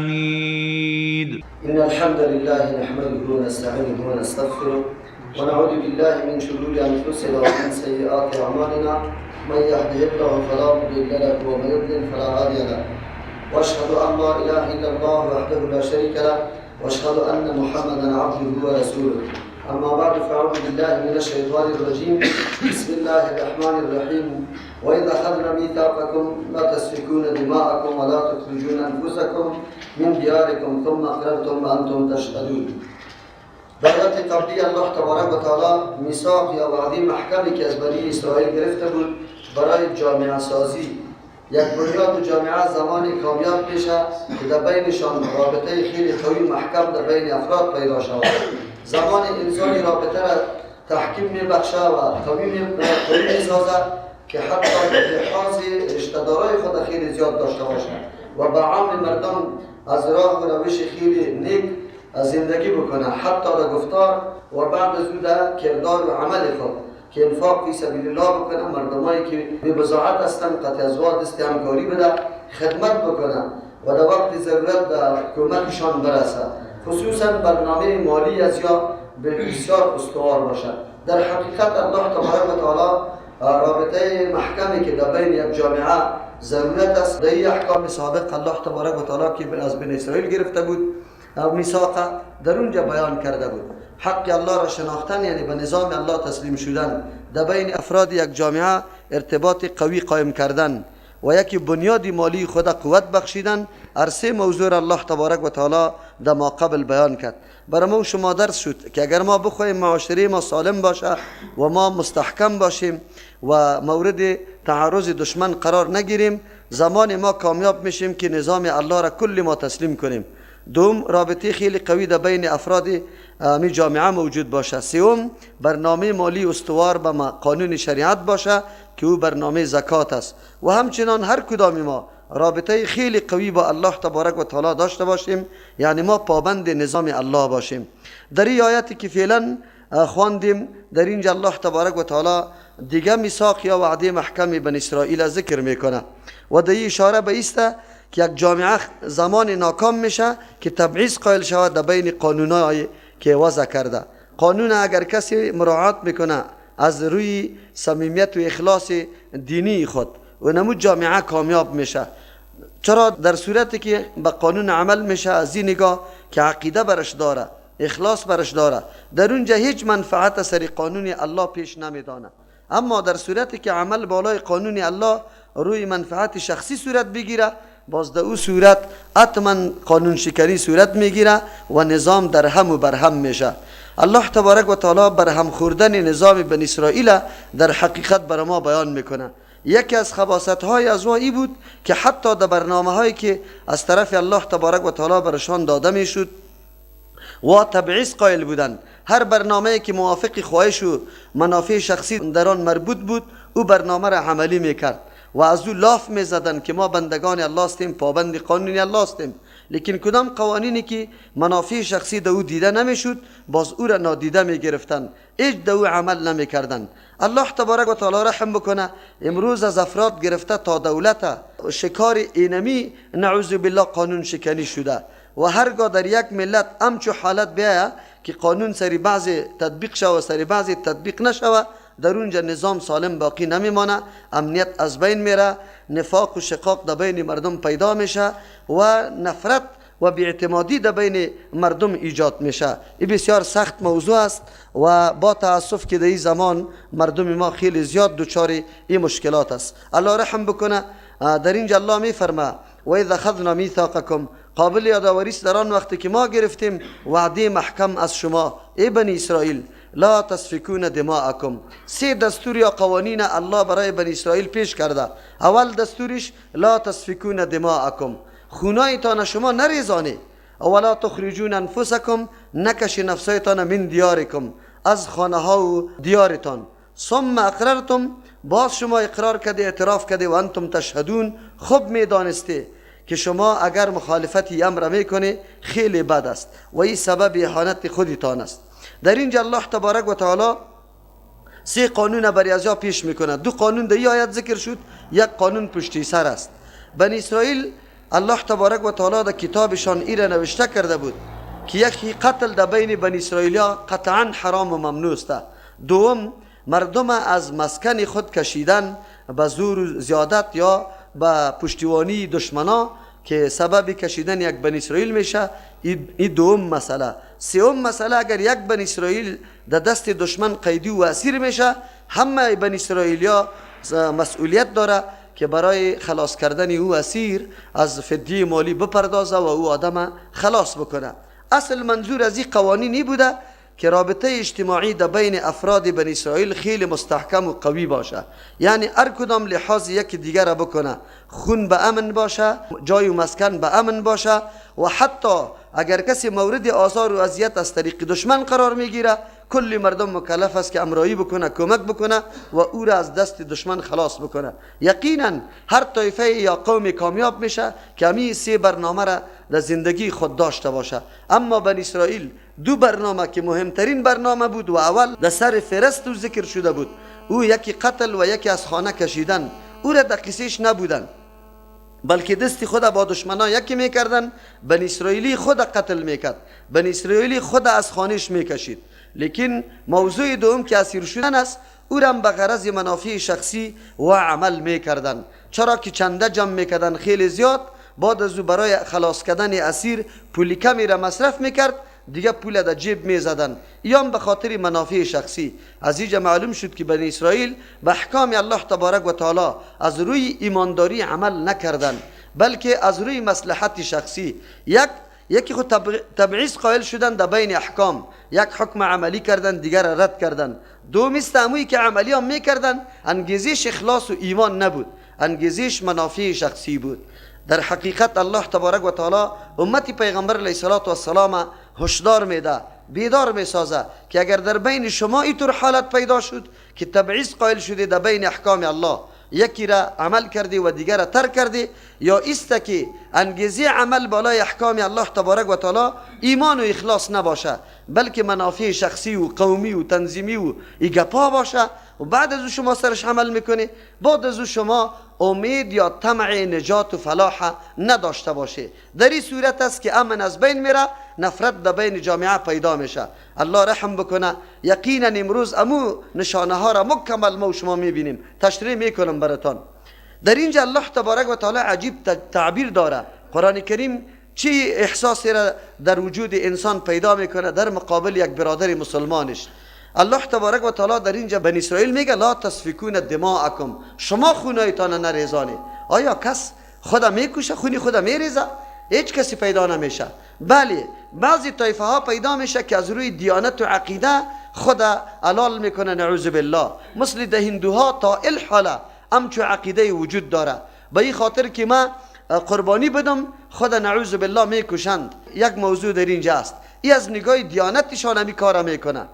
حميد. إن الحمد لله نحمده ونستعينه ونستغفره ونعوذ بالله من شرور أنفسنا ومن سيئات أعمالنا، من يهده الله فلا مضل له ومن يضلل فلا هادي له، وأشهد أن لا إله إلا الله وحده لا شريك له، وأشهد أن محمدا عبده ورسوله. أما بعد، فأعوذ بالله من الشيطان الرجيم. بسم الله الرحمن الرحيم. وإذ أخذنا ميثاقكم لا تسفكون دماءكم ولا تخرجون أنفسكم من دياركم ثم أقررتم وأنتم تشهدون. در آیات قبلی الله تبارک و تعالی میثاق یا وعده محکمی که از بنی اسرائیل گرفته بود برای جامعه سازی، یک بنیاد جامعه زمانی کامیاب میشه که در بینشان رابطه خیلی قوی محکم در بین افراد پیدا شود. زمان انسانی رابطه را تحکیم میبخشه و قوی میسازه که حتی لحاظ رشته دارای خود خیلی زیاد داشته باشه و به عام مردم از راه و روش خیلی نیک زندگی بکنه، حتی در گفتار و بعد از او در کردار و عمل خود که انفاق فی سبیل الله بکنه، مردمایی که بی بضاعت هستند قطع ازوا دست همکاری بده، خدمت بکنه و در وقت ضرورت به کمکشان برسه. خصوصا برنامه مالی از یا بسیار استوار باشد. در حقیقت الله تبارک و تعالی رابطه محکمی که در بین یک جامعه ضرورت است، در این احکام سابق الله تبارک و تعالی که از بنی اسرائیل گرفته بود میثاق، در اونجا بیان کرده بود. حق الله را شناختن یعنی به نظام الله تسلیم شدن، در بین افراد یک جامعه ارتباط قوی قایم کردن و یکی بنیاد مالی خود قوت بخشیدن. هر سه موضوع را الله تبارک و تعالی در ما قبل بیان کرد. برای ما و شما درس شد که اگر ما بخواهیم معاشره ما سالم باشه و ما مستحکم باشیم و مورد تعرض دشمن قرار نگیریم، زمان ما کامیاب میشیم که نظام الله را کل ما تسلیم کنیم. دوم، رابطه خیلی قوی در بین افراد می جامعه موجود باشه. سوم، برنامه مالی استوار به قانون شریعت باشه که او برنامه زکات است. و همچنان هر کدام ما رابطه خیلی قوی با الله تبارک و تعالی داشته باشیم، یعنی ما پابند نظام الله باشیم. در این آیتی که فعلا خواندیم، در اینجا الله تبارک و تعالی دیگه میثاق یا وعده محکم بنی اسرائیل ذکر میکنه و در این اشاره به ایست که یک جامعه زمان ناکام میشه که تبعیض قائل شود در بین قانونای که وضع کرده. قانون اگر کسی مراعات میکنه از روی صمیمیت و اخلاص دینی خود و نمود، جامعه کامیاب میشه. چرا؟ در صورتی که به قانون عمل میشه از این نگاه که عقیده برش داره، اخلاص برش داره، در اونجا هیچ منفعت سر قانون الله پیش نمیدانه. اما در صورتی که عمل بالای قانون الله روی منفعت شخصی صورت بگیره، باز در او صورت حتما قانون شکنی صورت میگیره و نظام در هم و برهم میشه. الله تبارک و تعالی برهم خوردن نظام بنی اسرائیل در حقیقت بر ما بیان میکنه. یکی از خباثت های از ای بود که حتی در برنامه هایی که از طرف الله تبارک و تعالی برشان داده میشد و تبعیض قائل بودند. هر برنامه که موافق خواهش و منافع شخصی در آن مربوط بود، او برنامه را عملی میکرد و از او لاف میزدند که ما بندگان الله هستیم، پابند قانون الله هستیم. لیکن کدام قوانینی که منافع شخصی در او دیده نمیشد، باز او را نادیده میگرفتند، هیچ در او عمل نمیکردند. الله تبارک و تعالی رحم بکنه، امروز از افراد گرفته تا دولت شکار اینمی نعوذ بالله قانون شکنی شده و هرگاه در یک ملت همچو حالت بیاید که قانون سری بعض تطبیق شوه و سری بعض تطبیق نشوه، در اونجا نظام سالم باقی نمیمانه، امنیت از بین میره، نفاق و شقاق در بین مردم پیدا میشه و نفرت و بی‌اعتمادی در بین مردم ایجاد میشه. این بسیار سخت موضوع است و با تاسف که در این زمان مردم ما خیلی زیاد دچار این مشکلات است. الله رحم بکنه. در اینجا الله میفرما و اذ اخذنا میثاقکم، قابل یادآوری است در آن وقتی که ما گرفتیم وعده محکم از شما ای بنی اسرائیل، لا تسفکون دماءکم. سه دستور یا قوانین الله برای بنی اسرائیل پیش کرده. اول دستورش لا تسفکون دماءکم، خونایتان شما نریزانه، ولا تخرجون انفسکم، نکش نفسایتان، من دیارکم، از خانه ها و دیارتان. ثم اقررتم، باز شما اقرار کرده، اعتراف کرده، و انتم تشهدون، خوب میدانسته که شما اگر مخالفت امر میکنه خیلی بد است و این سبب اهانت خودتان است. در اینجا الله تبارک و تعالی سه قانون برای ازیا پیش میکنه. دو قانون در این آیت ذکر شد، یک قانون پشتی سر است. بنی اسرائیل الله تبارک و تعالی در کتابشان ایره نوشته کرده بود که یکی قتل در بین بنی اسرائیلیا قطعا حرام و ممنوع است. دوم، مردم از مسکن خود کشیدن به زور و زیادت یا به پشتیوانی دشمنا که سبب کشیدن یک بنی اسرائیل میشه، این دوم مسئله. سوم مسئله، اگر یک بنی اسرائیل در دست دشمن قیدی و اسیر میشه، همه بنی اسرائیلیا مسئولیت داره که برای خلاص کردن او اسیر از فدیه مالی بپردازه و او آدم خلاص بکنه. اصل منظور از این قوانینی بوده که رابطه اجتماعی در بین افراد بنی اسرائیل خیلی مستحکم و قوی باشه، یعنی هر کدام لحاظ یک دیگر را بکنه، خون به امن باشه، جای و مسکن به امن باشه و حتی اگر کسی مورد آزار و اذیت از طریق دشمن قرار میگیره، کل مردم مکلف است که امرایی بکنه، کمک بکنه و او را از دست دشمن خلاص بکنه. یقینا هر طایفه یا قوم کامیاب میشه که همی سه برنامه را در زندگی خود داشته باشه. اما بنی اسرائیل دو برنامه که مهمترین برنامه بود و اول در سر فرست و ذکر شده بود، او یکی قتل و یکی از خانه کشیدن، او را در قصهش نبودن، بلکه دست خود با دشمنا یکی میکردن. بنی اسرائیلی خود قتل میکرد، بنی اسرائیلی خود از خانهش میکشید. لیکن موضوع دوم که اسیر شدن است، او را به غرض منافع شخصی و عمل میکردن، چرا که چنده جمع میکردن خیلی زیاد، بعد از او برای خلاص کردن اسیر پول کمی را مصرف میکرد، دیگه پول در جیب میزدن، یا به خاطر منافع شخصی. از اینجا معلوم شد که بنی اسرائیل به احکام الله تبارک و تعالی از روی ایمانداری عمل نکردن، بلکه از روی مصلحت شخصی. یکی خود تبعیض قائل شدن در بین احکام، یک حکم عملی کردن دیگر رد کردن. دوم استعمویی که عملی هم میکردن، انگیزش اخلاص و ایمان نبود، انگیزش منافع شخصی بود. در حقیقت الله تبارک و تعالی امت پیغمبر علیه الصلاة والسلام هشدار میده، بیدار میسازه که اگر در بین شما اینطور حالت پیدا شد که تبعیض قائل شده در بین احکام الله، یکی را عمل کردی و دیگر را ترک کردی، یا است که انگیزه عمل بالای احکام الله تبارک و تعالی ایمان و اخلاص نباشه، بلکه منافع شخصی و قومی و تنظیمی و ایگپا باشه و بعد از او شما سرش عمل میکنی، بعد از او شما امید یا طمع نجات و فلاح نداشته باشه. در این صورت است که امن از بین میره، نفرت در بین جامعه پیدا میشه. الله رحم بکنه. یقینا امروز امو نشانه ها را مکمل ما و شما میبینیم، تشریح میکنم براتان. در اینجا الله تبارک و تعالی عجیب تعبیر داره. قرآن کریم چی احساسی را در وجود انسان پیدا میکنه در مقابل یک برادر مسلمانش. الله تبارک و تعالی در اینجا بنی اسرائیل میگه لا تسفکون دماءکم، شما خونایتان نریزانید. آیا کس خدا میکشه، خونی خدا میریزه؟ هیچ کسی پیدا نمیشه. بله، بعضی طایفه ها پیدا میشه که از روی دیانت و عقیده خدا حلال میکنه، نعوذ بالله. مثل ده هندوها تا الحاله همچو عقیده وجود داره، به این خاطر که ما قربانی بدم خدا نعوذ بالله میکشند. یک موضوع در اینجا است، ای از نگاه دیانتشان همی کار میکنه،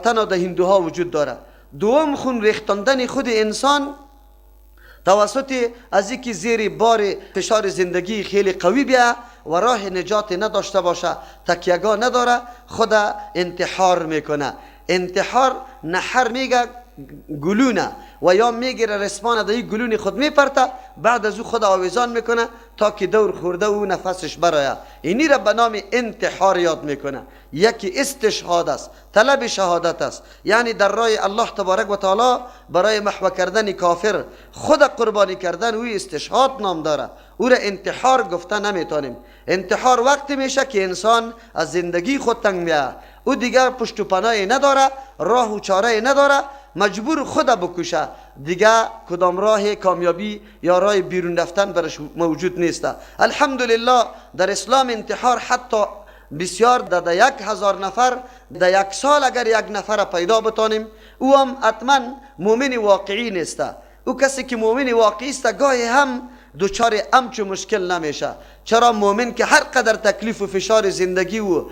تنها در هندوها وجود داره. دوم، خون ریختاندن خود انسان توسط از اینکه زیر بار فشار زندگی خیلی قوی بیا و راه نجات نداشته باشه، تکیه‌گاه نداره، خود انتحار میکنه. انتحار نحر میگه گلونه و یا میگیره رسمان در گلون خود میپرته، بعد از او خود آویزان میکنه تا که دور خورده و نفسش برایه. اینی را به نام انتحار یاد میکنه. یکی استشهاد است، طلب شهادت است، یعنی در راه الله تبارک و تعالی برای محو کردن کافر خود قربانی کردن، او استشهاد نام داره، او را انتحار گفته نمیتونیم. انتحار وقتی میشه که انسان از زندگی خود تنگ میاد، او دیگر پشت و پناهی نداره، راه و چاره نداره، مجبور خود بکشه، دیگه کدام راه کامیابی یا راه بیرون رفتن برش موجود نیست. الحمدلله در اسلام انتحار حتی بسیار در 1000 نفر در یک سال اگر یک نفر پیدا بتانیم، او هم حتما مؤمن واقعی نیست. او کسی که مؤمن واقعی است گاهی هم دچار امچو مشکل نمیشه. چرا؟ مؤمن که هر قدر تکلیف و فشار زندگی و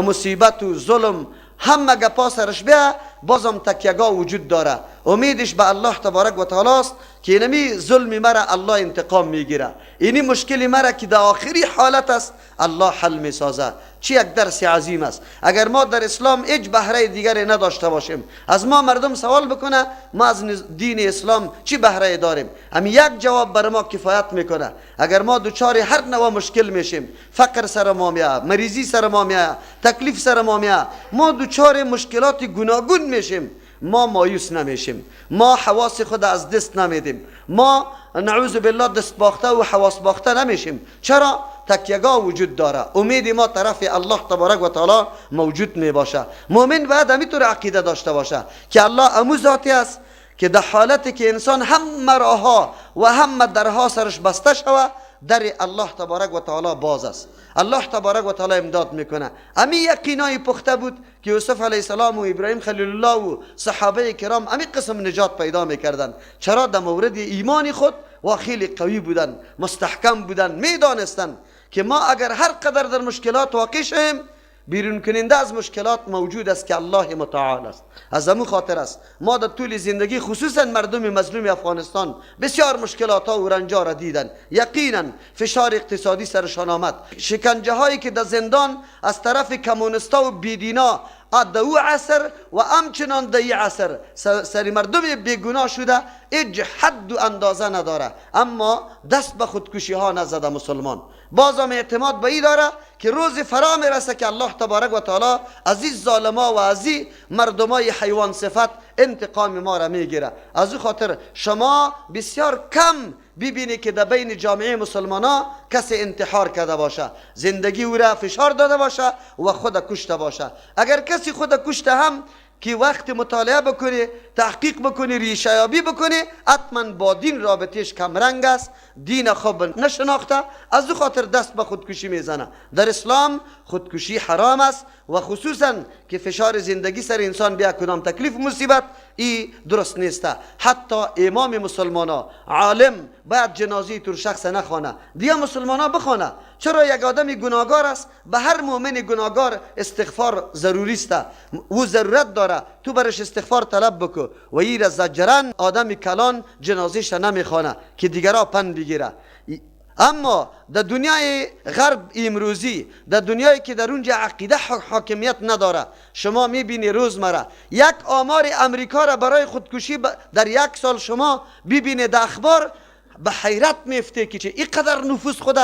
مصیبت و ظلم هم گپا سرش بیا، بازم تکیه‌گاه وجود داره، امیدش به الله تبارک و تعالی است که اینمی ظلم مرا الله انتقام میگیره، اینی مشکل مرا که در آخری حالت است الله حل میسازه. چی یک درس عظیم است. اگر ما در اسلام هیچ بهره دیگری نداشته باشیم، از ما مردم سوال بکنه ما از دین اسلام چی بهره داریم، هم یک جواب بر ما کفایت میکنه. اگر ما دچار هر نوع مشکل میشیم، فقر سر ما میاد، مریضی سر ما میاد، تکلیف سر ما میاد، ما دچار مشکلات گوناگون میشیم، ما مایوس نمیشیم، ما حواس خود از دست نمیدیم، ما نعوذ بالله دست باخته و حواس باخته نمیشیم. چرا؟ تکیه‌گاه وجود داره، امید ما طرف الله تبارک و تعالی موجود می باشه. مؤمن باید همینطور عقیده داشته باشه که الله امو ذاتی است که در حالتی که انسان هم راهها و هم درها سرش بسته شوه، در الله تبارک و تعالی باز است، الله تبارک و تعالی امداد میکنه. امی یقینای پخته بود که یوسف علیه السلام و ابراهیم خلیل الله و صحابه کرام امی قسم نجات پیدا میکردن. چرا؟ در مورد ایمان خود و خیلی قوی بودن، مستحکم بودن، میدانستن که ما اگر هر قدر در مشکلات واقع شیم، بیرون کننده از مشکلات موجود است که الله متعال است. از همون خاطر است ما در طول زندگی، خصوصا مردم مظلوم افغانستان، بسیار مشکلات ها و رنجا را دیدن. یقینا فشار اقتصادی سرشان آمد، شکنجه هایی که در زندان از طرف کمونستا و بیدینا در او عصر و همچنان در این عصر سر مردم بیگناه شده، هیچ حد و اندازه نداره، اما دست به خودکشی ها نزده مسلمان. بازم اعتماد به این داره که روز فرا میرسه که الله تبارک و تعالی از این ظالما و از این مردمای حیوان صفت انتقام ما را میگیره. از او خاطر شما بسیار کم ببینی که در بین جامعه مسلمانا کسی انتحار کرده باشه، زندگی او را فشار داده باشه و خود کشته باشه. اگر کسی خود کشته هم که وقت مطالعه بکنی، تحقیق بکنی، ریشه‌یابی بکنی، حتما با دین رابطهش کمرنگ است، دین خوب نشناخته، از او خاطر دست به خودکشی میزنه. در اسلام خودکشی حرام است و خصوصا که فشار زندگی سر انسان بیا کدام تکلیف مصیبت، ای درست نیست. حتی امام مسلمانا عالم باید جنازه تور شخص نخوانه، دیگه مسلمانا بخوانه. چرا؟ یک آدم گناهگار است، به هر مؤمن گناهگار استغفار ضروری است، او ضرورت داره، تو برش استغفار طلب بکو و ای را زجرن آدم کلان جنازهش نمیخوانه که دیگرا پند بگیره. اما در دنیای غرب امروزی، در دنیایی که در اونجا عقیده حاکمیت نداره، شما میبینی روزمره یک آمار امریکا را برای خودکشی در یک سال شما ببینید در اخبار، به حیرت میفته که اینقدر نفوس خود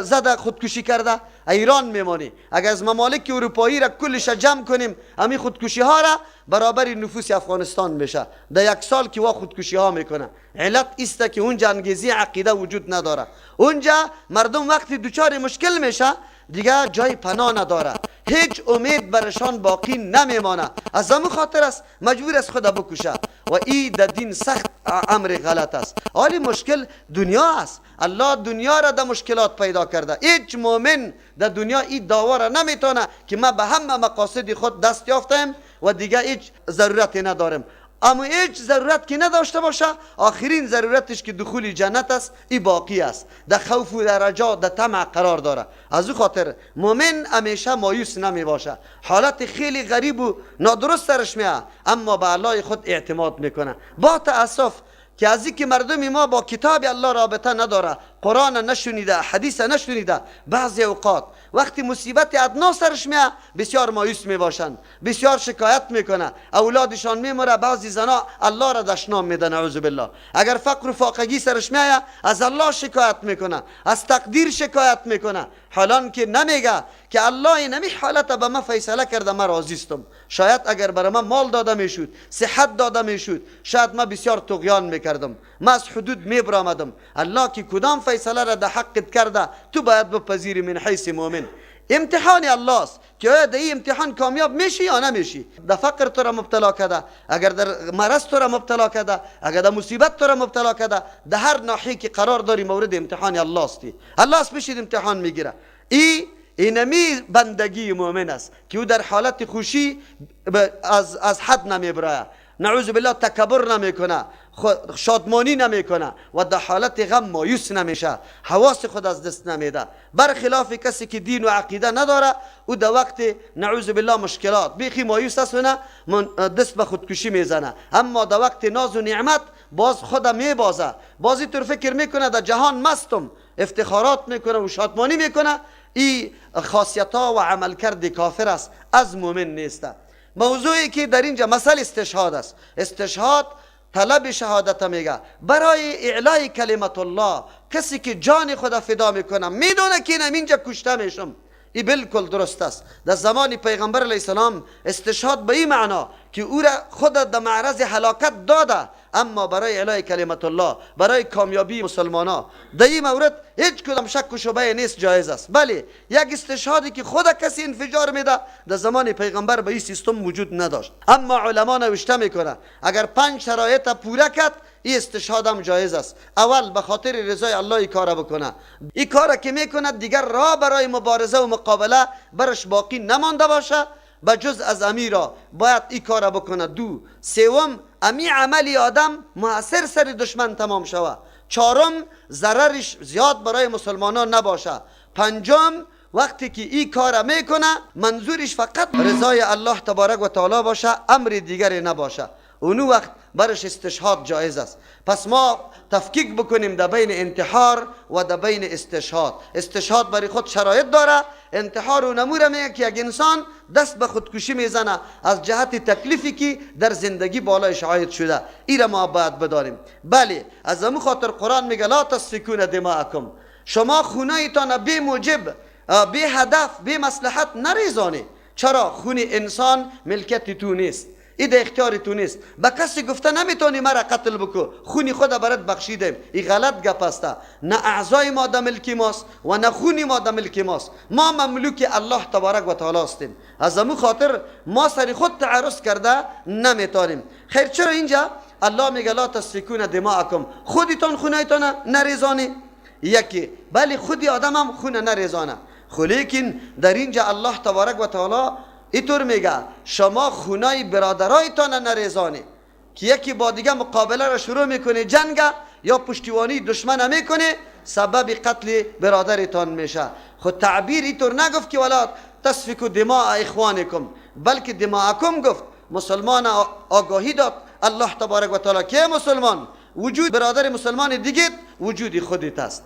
زده خودکشی کرده. ایران میمانی اگر از ممالک اروپایی را کلش جمع کنیم، همین خودکشی ها را برابر نفوس افغانستان میشه در یک سال که وا خودکشی ها میکنه. علت است که اونجا انگیزی عقیده وجود نداره، اونجا مردم وقتی دچار مشکل میشه دیگه جای پناه نداره، هیچ امید برشان باقی نمیمانه. از همون خاطر است مجبور است خود بکشه و ای در دین سخت امر غلط است. حالی مشکل دنیا است، الله دنیا را در مشکلات پیدا کرده. هیچ مؤمن در دنیا این دعوا را نمیتونه که ما به همه مقاصد خود دست یافتیم و دیگه هیچ ضرورتی نداریم. اما هیچ ضرورت که نداشته باشه، آخرین ضرورتش که دخول جنت است، ای باقی است، در خوف و در رجا، در طمع قرار داره. از او خاطر مؤمن همیشه مایوس نمی باشه. حالت خیلی غریب و نادرست سرش میاد، اما به الله خود اعتماد میکنه. با تاسف که از اینکه مردم ما با کتاب الله رابطه نداره، قرآن نشنیده، حدیث نشنیده، بعضی اوقات وقتی مصیبت ادنا سرش میاد بسیار مایوس میباشند، بسیار شکایت میکنه، اولادشان میمره، بعضی زنا الله را دشنام میده، نعوذ بالله. اگر فقر و فاقگی سرش میاد از الله شکایت میکنه، از تقدیر شکایت میکنه، حالان که نمیگه که الله نمی حالت به ما فیصله کرده، من راضی استم. شاید اگر برای من مال داده میشد، صحت داده میشد، شاید من بسیار طغیان میکردم، من از حدود میبرآمدم. الله که کدام فیصله را در حقت کرده تو باید بپذیری من حیث مؤمن. امتحان الله است که آیا در این امتحان کامیاب میشی یا نمیشی. در فقر تو را مبتلا کرده، اگر در مرض تو را مبتلا کرده، اگر در مصیبت تو را مبتلا کرده، در هر ناحیه که قرار داری مورد امتحان الله استی. الله است بشید امتحان میگیره. ای اینمی بندگی مؤمن است که او در حالت خوشی از حد نمیبرایه، نعوذ بالله تکبر نمیکنه، شادمانی نمیکنه و در حالت غم مایوس نمیشه، حواس خود از دست نمیده. برخلاف کسی که دین و عقیده نداره، او در وقت نعوذ بالله مشکلات بیخی مایوس است و دست به خودکشی میزنه، اما در وقت ناز و نعمت باز خود میبازه، بازی طور فکر میکنه در جهان مستم، افتخارات میکنه و شادمانی میکنه. این خاصیت ها و عملکرد کافر است، از مؤمن نیست. موضوعی که در اینجا مسئله استشهاد است. استشهاد طلب شهادت میگه برای اعلای کلمت الله. کسی که جان خود فدا میکنه میدونه که اینم اینجا کشته میشم، این بالکل درست است. در زمان پیغمبر علیه السلام استشهاد به این معنا که او را خود در معرض هلاکت داده، اما برای اعلای کلمت الله، برای کامیابی مسلمانا، در این مورد هیچ کدام شک و شبهه نیست، جایز است. بله، یک استشهادی که خود کسی انفجار میده در زمان پیغمبر به این سیستم وجود نداشت. اما علما نوشته میکنه اگر 5 شرایط پوره کرد این استشهاد هم جایز است. اول، به خاطر رضای الله این کار بکنه. این کار که میکنه دیگر راه برای مبارزه و مقابله برش باقی نمانده باشه به جز از امیرا، باید این کار بکنه. دو، سوم، امی عملی آدم مؤثر سر دشمن تمام شوه. چهارم، ضررش زیاد برای مسلمانان نباشه. پنجم، وقتی که این کار میکنه منظورش فقط رضای الله تبارک و تعالی باشه، امر دیگری نباشه، اونو وقت برش استشهاد جایز است. پس ما تفکیک بکنیم در بین انتحار و در بین استشهاد. استشهاد برای خود شرایط داره، انتحار و نموره میگه که یک انسان دست به خودکشی میزنه از جهت تکلیفی که در زندگی بالایش عاید شده، ایره ما باید بداریم. بله، از امو خاطر قرآن میگه لا تسفکون دماءکم، شما خونایتان بی موجب، بی هدف، بی مصلحت نریزانه. چرا؟ خون انسان ملکیت تو نیست، این در اختیار تو نیست. به کسی گفته نمیتونی مرا قتل بکو، خونی خود برات بخشیدیم. این غلط گپ است. نه اعضای ما در ملک ماست و نه خونی ما در ملک ماست. ما مملوک الله تبارک و تعالی هستیم. از امو خاطر ما سر خود تعرض کرده نمیتونیم. خیر، چرا اینجا الله میگه لا تسفکون دماءکم، خودتان خونایتان نریزانی؟ یکی، بله خودی آدم هم خونه نریزانه. خو لیکن در اینجا الله تبارک و تعالی اینطور میگه شما خونای برادرایتان نریزانه که یکی با دیگه مقابله را شروع میکنه، جنگ یا پشتیبانی دشمن میکنه، سبب قتل برادرتان میشه. خود تعبیر اینطور نگفت که ولا تسفکوا دماء اخوانکم، بلکه دماءکم گفت. مسلمان آگاهی داد الله تبارک و تعالی که مسلمان وجود برادر مسلمان دیگه وجود خودت است،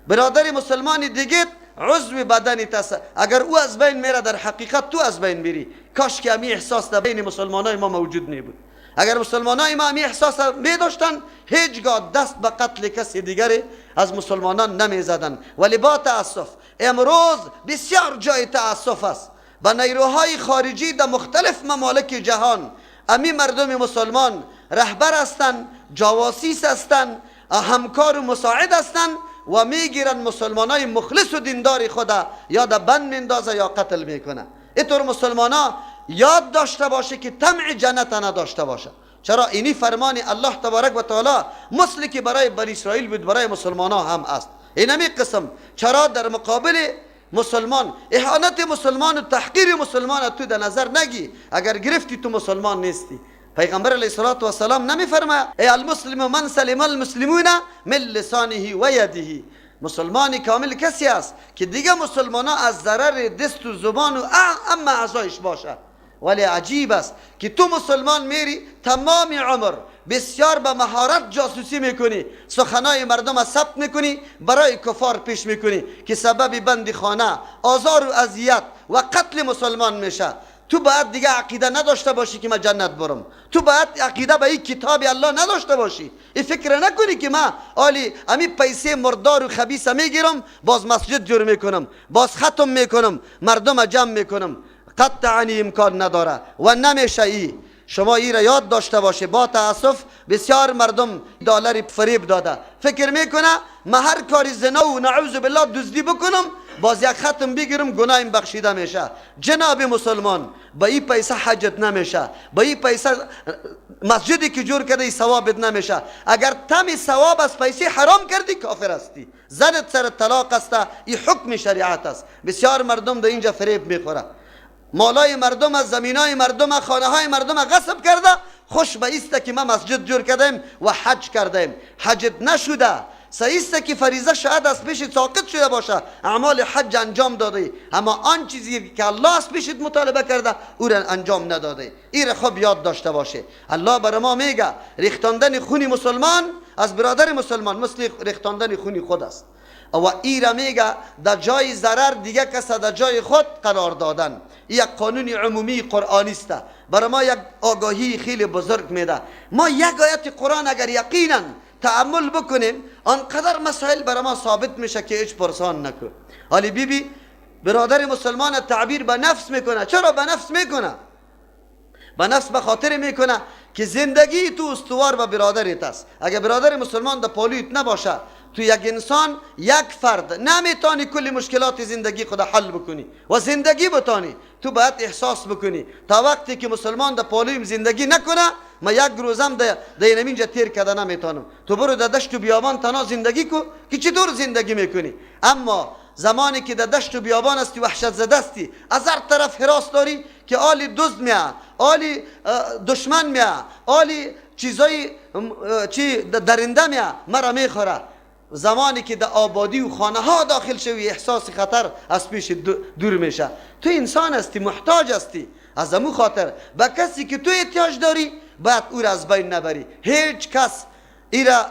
برادر مسلمان دیگه عضو بدنت است. اگر او از بین میره در حقیقت تو از بین میری. کاش که امی احساس در بین مسلمانای ما موجود نبود. اگر مسلمانای ما امی احساس می داشتن هیچگاه دست به قتل کسی دیگری از مسلمانان نمی زدن. ولی با تاسف امروز بسیار جای تاسف است با نیروهای خارجی در مختلف ممالک جهان امی مردم مسلمان رهبر هستند، جواسیس هستند، همکار و مساعد هستند و میگیرن مسلمانای مخلص و دیندار خدا یا در بند میندازه یا قتل میکنه. اینطور مسلمانا یاد داشته باشه که طمع جنت نداشته باشه. چرا؟ اینی فرمان الله تبارک و تعالی مثل که برای بنی اسرائیل بود برای مسلمانا هم است. اینمی قسم چرا در مقابل مسلمان اهانت مسلمان و تحقیر مسلمان تو در نظر نگی. اگر گرفتی تو مسلمان نیستی. پیغمبر علیه الصلاة والسلام نمیفرماید ای المسلم من سلم المسلمون من لسانه و یده. مسلمان کامل کسی است که دیگه مسلمان ها از ضرر دست و زبان و اما اعضایش باشه. ولی عجیب است که تو مسلمان میری تمام عمر بسیار به مهارت جاسوسی میکنی، سخنای مردم ثبت میکنی، برای کفار پیش میکنی که سبب بند خانه، آزار و اذیت و قتل مسلمان میشه. تو باید دیگه عقیده نداشته باشی که من جنت برم. تو باید عقیده به این کتاب الله نداشته باشی. این فکر نکنی که من آلی امی پیسه مردار و خبیث میگیرم باز مسجد جور میکنم، باز ختم میکنم، مردم جمع میکنم. قطعا امکان نداره و نمیشه. ای شما ای را یاد داشته باشه. با تاسف بسیار مردم دلار فریب داده، فکر میکنه من هر کاری زنا و نعوذ بالله دزدی بکنم باز یک ختم بگیرم گناهیم بخشیده میشه. جناب مسلمان با این پیسه حجت نمیشه، با این پیسه مسجدی که جور کرده ثوابت نمیشه. اگر تم ثواب از پیسه حرام کردی کافر هستی، زنت سر طلاق است. این حکم شریعت است. بسیار مردم در اینجا فریب میخوره، مالای مردم، از زمینای مردم، خانه های مردم غصب کرده، خوش به ایست که ما مسجد جور کردیم و حج کردیم. حجت نشده، سعیست که فریضه شاید از پیش ساقط شده باشه، اعمال حج انجام داده، اما آن چیزی که الله از پیشت مطالبه کرده او را انجام نداده. این را خوب یاد داشته باشه. الله بر ما میگه ریختاندن خون مسلمان از برادر مسلمان مثل ریختاندن خون خود است. و ای را میگه در جای ضرر دیگه کس در جای خود قرار دادن. یک قانون عمومی قرآنی است، برای ما یک آگاهی خیلی بزرگ میده. ما یک آیت قرآن اگر یقینا تأمل بکنیم آنقدر مسائل برای ما ثابت میشه که هیچ پرسان نکن. حالی بی بی برادر مسلمان تعبیر به نفس میکنه. چرا به نفس میکنه؟ به نفس به خاطر میکنه که زندگی تو استوار به برادرت است. اگر برادر مسلمان در پالویت نباشه، تو یک انسان یک فرد نمیتونی کل مشکلات زندگی خود حل بکنی و زندگی بتانی. تو باید احساس بکنی تا وقتی که مسلمان در پالویم زندگی نکنه، ما یک روزم در اینجا تیر کرده نمیتونم. تو برو در دشت و بیابان تنها زندگی کو که چطور زندگی میکنی. اما زمانی که در دشت و بیابان هستی، وحشت زده هستی، از هر طرف حراس داری که آلی دزد میاد، آلی دشمن میاد، آلی چیزای چی درنده میاد مرا میخوره. زمانی که در آبادی و خانه ها داخل شوی، احساس خطر از پیش دور میشه. تو انسان هستی، محتاج هستی. از امو خاطر به کسی که تو احتیاج داری باید او را از بین نبری. هیچ کس ایرا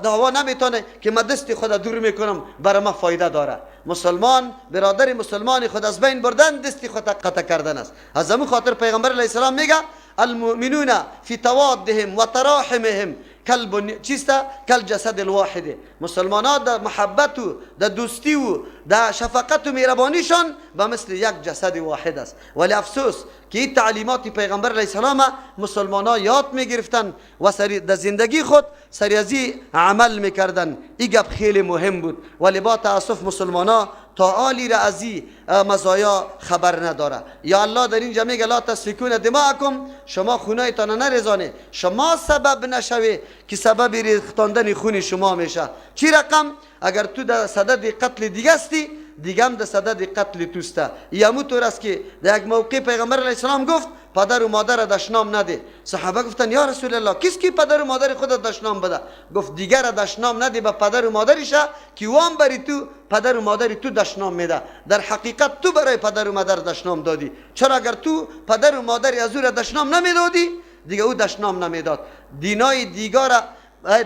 دعوا نمیتونه که من دست خود دور میکنم برای ما فایده داره. مسلمان برادر مسلمان خود از بین بردن دست خود قطع کردن است. از امو خاطر پیغمبر علیه السلام میگه المؤمنون فی توادهم و تراحمهم کل چیست کل جسد الواحد. مسلمان ها در محبت و در دوستی و در شفقت و مهربانیشان به مثل یک جسد واحد است. ولی افسوس که این تعلیمات پیغمبر علیه السلام مسلمان ها یاد میگرفتن و در زندگی خود سری ازی عمل میکردن. این گپ خیلی مهم بود، ولی با تاسف مسلمان ها تا آلی را از این مزایا خبر نداره. یا الله در اینجا میگه لا تسفکون دماءکم، شما خونایتان نریزانه، شما سبب نشوی که سبب ریختاندن خون شما میشه. چی رقم؟ اگر تو در صدد قتل دیگه هستی، دیگه هم در صدد قتل توسته. یمو طور است که در یک موقع پیغمبر علیه السلام گفت پدر و مادر دشنام نده. صحابه گفتن یا رسول الله کس کی پدر و مادر خود دشنام بده؟ گفت دیگر دشنام نده به پدر و مادرش که وام بری تو پدر و مادر تو دشنام میده. در حقیقت تو برای پدر و مادر دشنام دادی. چرا اگر تو پدر و مادر از او را دشنام نمیدادی دیگه او دشنام نمیداد. دینای دیگر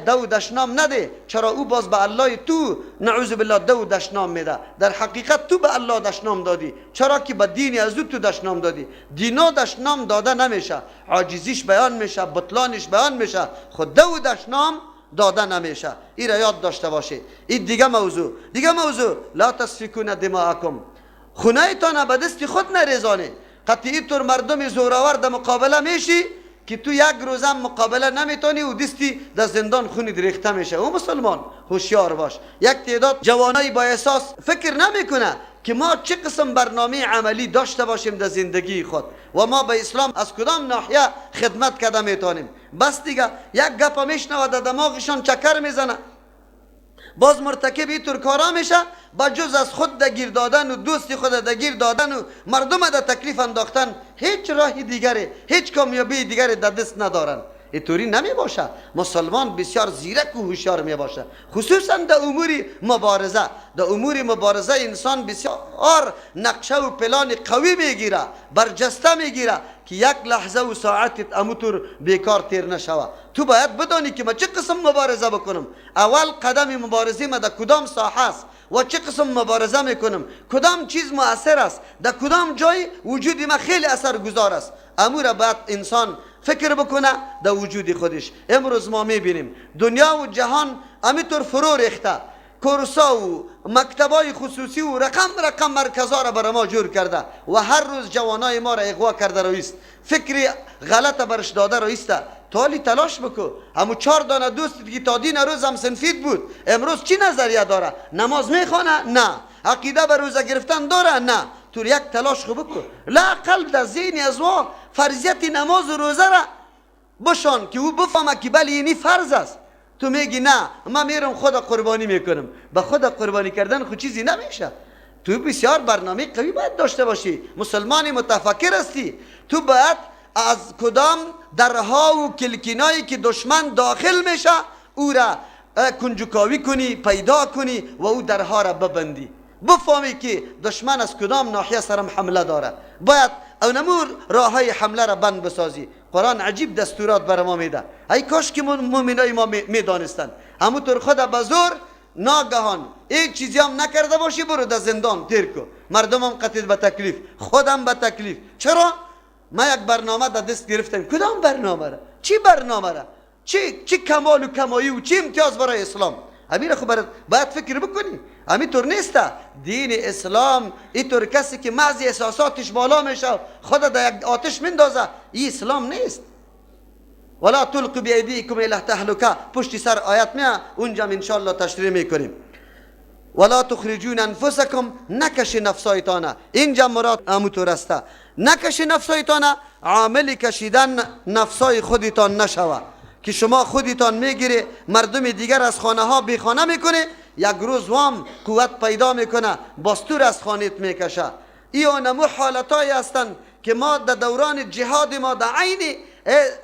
دو دشنام نده، چرا او باز به الله تو نعوذ بالله دو دشنام میده. در حقیقت تو به الله دشنام دادی، چرا که به دین از او تو دشنام دادی. دینا دشنام داده نمیشه، عاجزیش بیان میشه، بطلانش بیان میشه، خود دو دشنام داده نمیشه. این را یاد داشته باشه. این دیگه موضوع. دیگه موضوع لا تسفکون دماءکم، خونه‌تان به دست خود نریزانه. قطعی طور مردم زورآور در مقابله میشی که تو یک روزم مقابله نمیتونی و دستی در زندان خونی ریخته میشه. او مسلمان هوشیار باش. یک تعداد جوانای با احساس فکر نمیکنه که ما چه قسم برنامه عملی داشته باشیم در زندگی خود و ما به اسلام از کدام ناحیه خدمت کرده میتونیم. بس دیگه یک گپ میشنوه در دماغشان چکر میزنه، باز مرتکب اینطور کارا میشه، با جز از خود دگیر دادن و دوستی خود دگیر دادن و مردم در تکلیف انداختن هیچ راه دیگری، هیچ کامیابی دیگری در دست ندارن. اینطوری نمی باشه. مسلمان بسیار زیرک و هوشیار می باشه، خصوصا در امور مبارزه. در امور مبارزه انسان بسیار نقشه و پلان قوی میگیره، برجسته میگیره که یک لحظه و ساعت اموتور بیکار تیر نشوه. تو باید بدانی که ما چه قسم مبارزه بکنم، اول قدم مبارزه ما در کدام ساحه است و چه قسم مبارزه میکنم، کدام چیز مؤثر است، در کدام جای وجود ما خیلی اثر گذار است. امور باید انسان فکر بکنه در وجود خودش. امروز ما میبینیم دنیا و جهان امیطور فرو ریخته، کورسا و مکتبای خصوصی و رقم رقم مرکزها را برای ما جور کرده و هر روز جوانای ما را اغوا کرده رویست، فکر غلط برش داده رویسته. تالی تلاش بکو، همو 4 دانه دوست که تا دین روز هم سنفید بود، امروز چی نظریه داره؟ نماز میخوانه؟ نه. عقیده بر روزه گرفتن داره؟ نه. تو یک تلاش خوب بکو، لااقل در ذهن از وا فرضیت نماز و روزه را بشان که او بفهمه که بله اینی فرض است. تو میگی نه من میرم خدا قربانی میکنم. به خدا قربانی کردن خود چیزی نمیشه. تو بسیار برنامه قوی باید داشته باشی، مسلمان متفکر هستی. تو باید از کدام درها و کلکینایی که دشمن داخل میشه او را کنجکاوی کنی، پیدا کنی و او درها را ببندی، بفهمی که دشمن از کدام ناحیه سرم حمله داره، باید اونمور راه های حمله را بند بسازی. قرآن عجیب دستورات بر ما میده. ای کاش که مؤمنای ما میدانستند. همونطور خود به زور ناگهان هیچ چیزی هم نکرده باشی برو در زندان تیر کو، مردم هم قتل به تکلیف، خودم به تکلیف. چرا؟ ما یک برنامه در دست گرفتیم. کدام برنامه را؟ چی برنامه را؟ چی کمال و کمایی و چی امتیاز برای اسلام؟ امیر خب باید فکر بکنی. همینطور نیست دین اسلام. اینطور کسی که محض احساساتش بالا میشه خود در یک آتش میندازه، این اسلام نیست. ولا تلقوا بأیدیکم الی التهلکه، پشت سر آیت میاد، اونجا انشالله تشریح میکنیم. ولا تخرجون انفسکم، نکش نفسایتانه. اینجا مراد همونطور است، نکش نفسایتانه، عامل کشیدن نفسای خودتان نشوه که شما خودتان میگیری مردم دیگر از خانه ها بی خانه میکنه، یک روز وام قوت پیدا میکنه باستور از خانهت میکشه. ای نمو حالتایی هستند که ما در دوران جهاد ما در عین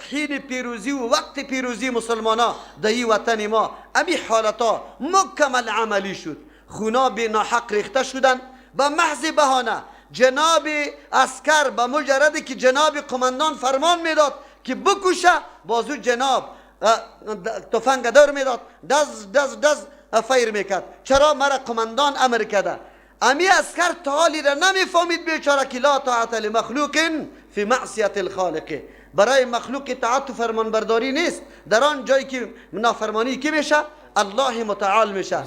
حین پیروزی و وقت پیروزی مسلمان ها در این وطن ما امی حالتا مکمل عملی شد. خونا به ناحق ریخته شدن به محض بهانه. جناب عسکر به مجردی که جناب قماندان فرمان میداد که بکشه، بازو جناب تفنگ دور میداد، دز دز دز fire میکرد. چرا؟ مرا قماندان امر کرده. امی عسکر تا حالی را نمیفهمید بیچاره که لا طاعت لمخلوق فی معصیت الخالق، برای مخلوق اطاعت و فرمانبرداری نیست. در آن جایی که نافرمانی کی میشه؟ الله متعال میشه.